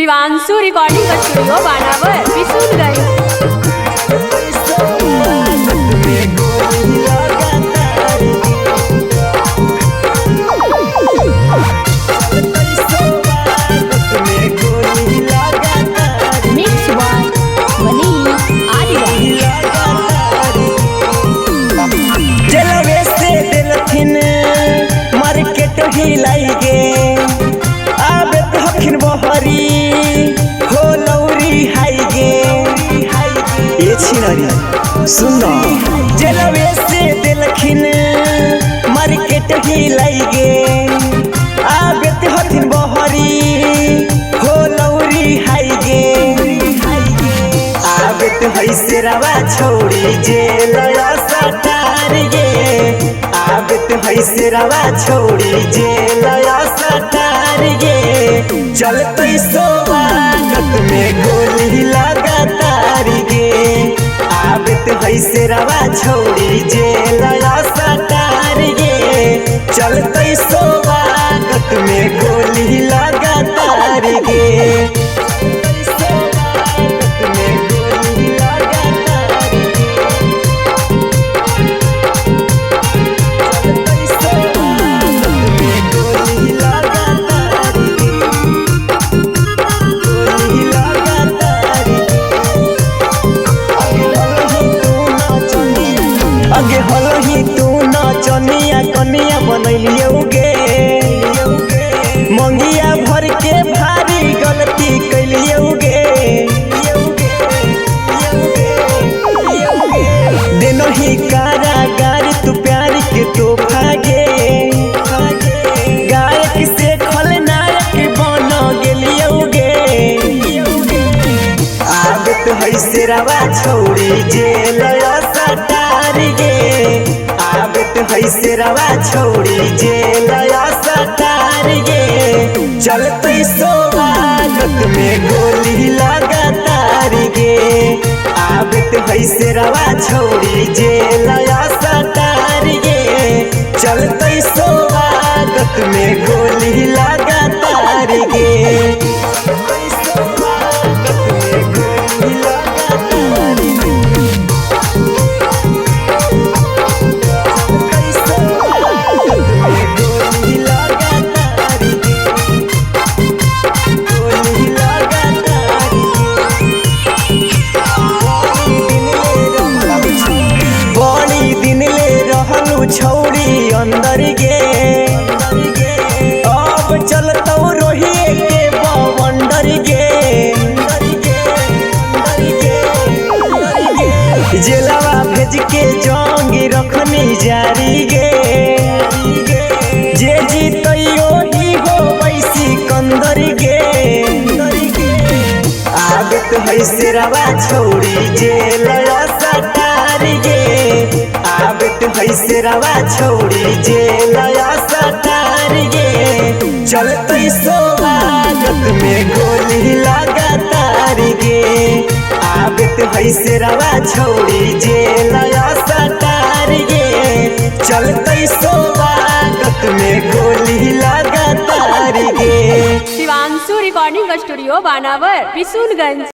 Shivanshu recording studio बानावर Kishanganj. Mix by Manish Arya. जलवे से देलथिन मार्केट हिलाई गे, आबे तो हखिन बहरी हो लौरी हाई गे। ए छिनरी सुन, जलवे से देलखिन मार्केट हिलाई गे, आबे तो हखिन बहरी हो लौरी हाई गे। आबे तो है सेरावा छोड़ी जेल सटार गे, आबे तो है सेरावा छोड़ी जेल सटार गे। चलते स्वागत में गोली लगातार गे, आबे तो है सेरावा छोड़ी जेल सटार गे। चलते स्वागत में गोली लगातार गे। अगे हलही तू नचनिया कनिया बनैलियौ गे, मंगिया भर के भारी गलती कैलियौ गे। देनही कारागार तू प्यार के तोहफा गे, गायक से खलनायक बन गेलियौ गे। आबत है सेरावा छोड़ी जेल सटार गे, आबत है सेरावा छोड़ी जेल सटार गे। चलते स्वागत में गोली लगातार गे, आबत है सेरावा छोड़ी जेल सटार गे। चलते स्वागत में गोली लगातार गे। बड़ी दिन ले रहलू छौरी अंदर गे, अब चलतौ रोहिए के बवंडर गे। जेलवा भेज के जंग रखनी जारी गे, जे जीतैयो ही हो वैसी कंदर गे। आबत है सेरावा छोड़ी जेल सटार गे, आबत है सेरावा छोड़ी जेल सटार गे। चलते स्वागत में गोली लगातार गे, आबत है सेरावा छोड़ी जेल सटार गे। चलते स्वागत में गोली लगातार गे। शिवांशु रिकॉर्डिंग स्टूडियो बानावर किशुनगंज।